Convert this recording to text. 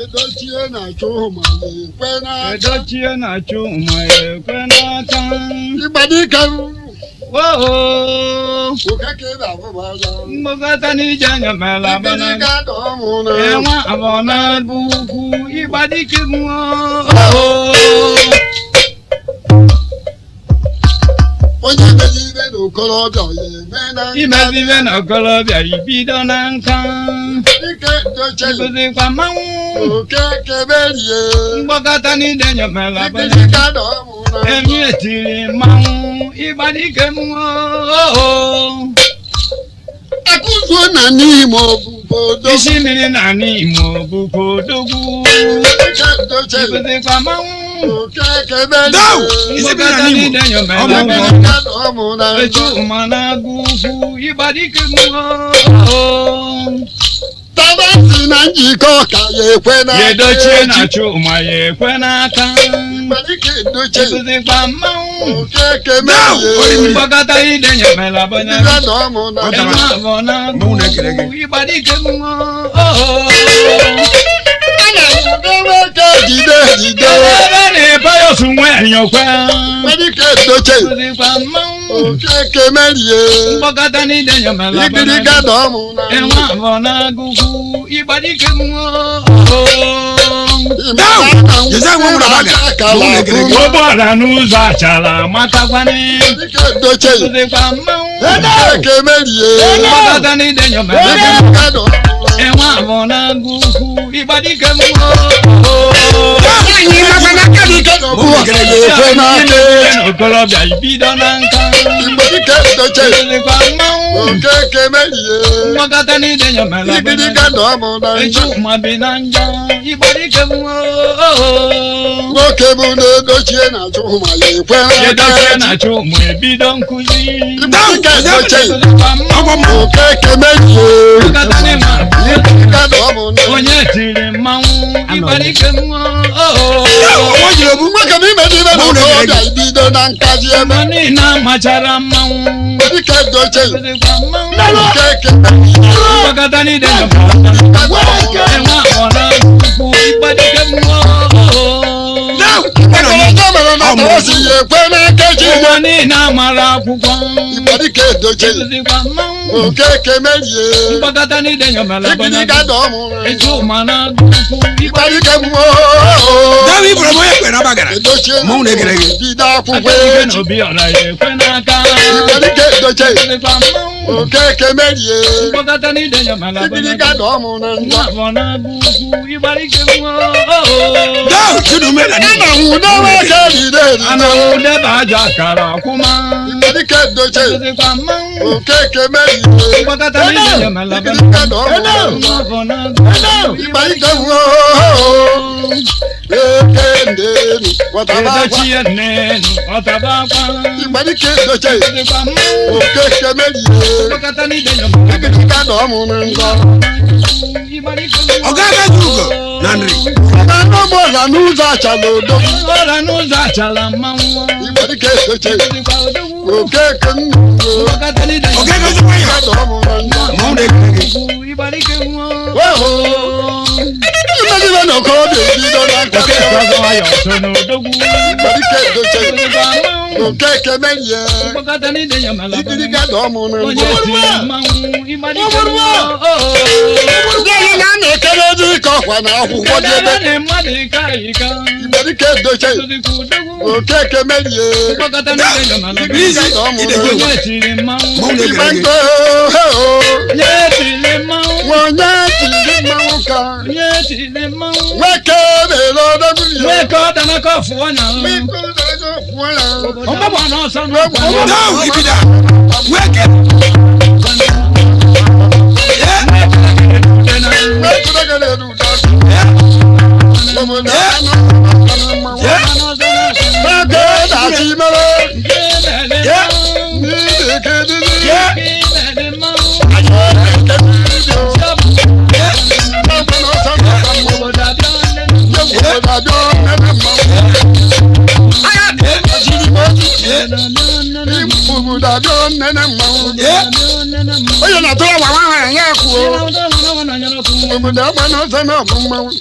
Edochie na-achụ ma ekwe n'aka. Edochie na-achụ ma ekwe n'aka. Ịgbadike Oo, okeke na-abụ m anya. mgbakọta n'ije anya mere abana. Igirigi adọ mụ na. Enwe abọ na-agụ ukwu ịgbadike mmụọ. Onye mezi ibe na okorobịa ya eme na nka. Imezi ibe na okorobịa ibido na nka. Dike dochie Ibuzikwa mmanwụ. okeke merie. Mgbakọta n'ide anya mere abana. Igirigi adọ mụ na. Emi etiri mmanwụ ịgbadike mmụọ. Akụzuo na n'ime obodo. Isi mmiri na n'Imo bụkwa odogwu. Dike dochie Ibuzikwa mmanwụ. okeke merie. Daw! Isi mmiri na n'Imo. Mgbakọta n'ide anya mere Ọ bụ abana. Igirigi adọ mụ na. Echu ụma na-agụ ukwu ịgbadike mmụọ. Tabasi na njikọ ka ya ekwe na. Ya edochie na-achụ ụma ya ekwe n'aka. Dike dochie Ibuzikwa mmanwụ. okeke Daw! merie. Mgbakọta ide nyemela abanye. Igirigi adọ mụ na. Ọ Enwe abọ na-agụ Mmanwụ na-ekele gị. ukwu ịgbadike mmụọ. Nwoke jide jide. Ebe na-ebe osu nwe enyokwe. Dike dochie Ibuzikwa mmanwụ. okeke merie. Mgbakọta n'ide nyemela abanye. Igirigi adọ mụ na. Enwe abọ na-agụ ukwu ịgbadike mmụọ. Daw! Jeze nwe nwụrụ abalị a. Mmanwụ na-ekele gị. Ụgbọala n'ụzọ achala matakwane. Dike dochie Ibuzikwa mmanwụ. okeke merie. Mgbakọta n'ide nyemela abanye. Igirigi adọ mụ na. Enwe abọ na-agụ ukwu ịgbadike mmụọ. Mmanwụ na-ekele gị. Ekwe n'aka. Okorobịa ibido na nka. Dike dochie Ibuzikwa mmanwụ. okeke merie. Mgbakọta n'ide nyemela abanye. Igirigi adọ mụ na. Echu ma bi na njọ ịgbadike mmụọ. Nwoke bụ na-edochie na-achụ ma ya ekwe Edochie n'aka. na-achụ ụmụ ebido nkụzi. Dike dochie Ibuzikwa mmanwụ. Ọgwọ mmanwụ. okeke merie. Mgbakọta n'ịma Igirigi adọ mụ na. onye tiri mmanwụ ịgbadike mmụọ. Daw! Ọnwa jiri obu. Nwoke bụ ime n'ime na okorobịa ibido na nkazi ebe. Mgbe niile machara mmanwụ. Dike dochie Ibuzikwa mmanwụ. okeke merie. Mgbakọta n'ide nyemela enwe akpọ na ukwu ịgbadike mmụọ. Daw! Ọkọlọtọ mere na tọọsị ya ekwe n'aka chi ya. Ụgbọ niile amara akwụkwọ. Dike dochie Ibuzikwa mmanwụ. okeke merie. Mgbakọta n'ide nyemela Igirigi adọ mụ na. Echu ma na-agụ ukwu Ịgbarike mmụọ. Daw! Ibụrụ m onye ekwe na ọbagara. Edochie Mmanwụ na-ekele gị. bido akwụkwọ Akadike echi. na obi ọra ya ekwe n'aka. Ịgbarike dochie Ibuzikwa mmanwụ. okeke merie. Mgbakọta n'ide nyemela Igirigi adọ mụ na Nwa njọ. afọ na-agụ ukwu ịgbarike mmụọ. Daw! Chidu ume na A n'Imo. na nwudo nwoke ride eride. Anahụ debe aja akara akwụma. Ịgbarike dochie Ibuzikwa mmanwụ. okeke merie. Mgbakọta n'ide nyemela Igirigi adọ mụ na njọ. Nwa afọ na-agụ ukwu Ịgbarike mmụọ. Eke ndenu wọtaba akwa. Edochie nnenu ọtaba akwa. Ịgbarike dochie Ibuzikwa mmanwụ. okeke merie. Mgbakọta n'ide nyemela Igirigi adọ mụ na njọ. Ọga agaghị ugo na nri. Na nnọgbọla n'ụzọ achala odo. Ọra n'ụzọ achala mmanwụ. Ịgbarike dochie Ibuzikwa odogwu. okeke nnukwu. Mgbakọta n'ide Ọga agaghị nwayọ. Adọ mụ na njọ. Mmanwụ na-ekele gị. ukwu ịgbarike mmụọ. Imegide na okorobịa ebido na nka. Oke ọzọ nwayọ so n'odogwu. Ịgbarike dochie Ibuzikwa mmanwụ. okeke merie. Mgbakọta n'ide nyemela Igirigi adọ mụ na Onye njọ. tiri mmanwụ ịgbarike mmụọ. Ndị na a na-ekele dị ka ọkwa na akwụkwọ dị ebe. Kedere na mmadụ ịka ịka. Ịgbarike dochie Ibuzikwa odogwu. okeke merie. Mgbakọta n'ide nyemela Isi idekwe Onye ụwa. tiri mmanwụ. Mmanwụ na-ekele gị. Ịgba Onye tiri mmanwụ. onye tiri mmanwụ ka Onye tiri mmanwụ. nwoke mere odogwu ya. Nweke ọ danaka ọfụọ nya. Ọgbọgbọ n'ọsọ n'ọkwa. Daw! Ibida. Nweke. Onye na-atụrụ nwa nwaanyị ya kwuo obodo agba n'ọsọ na ọbụ mmanwụ.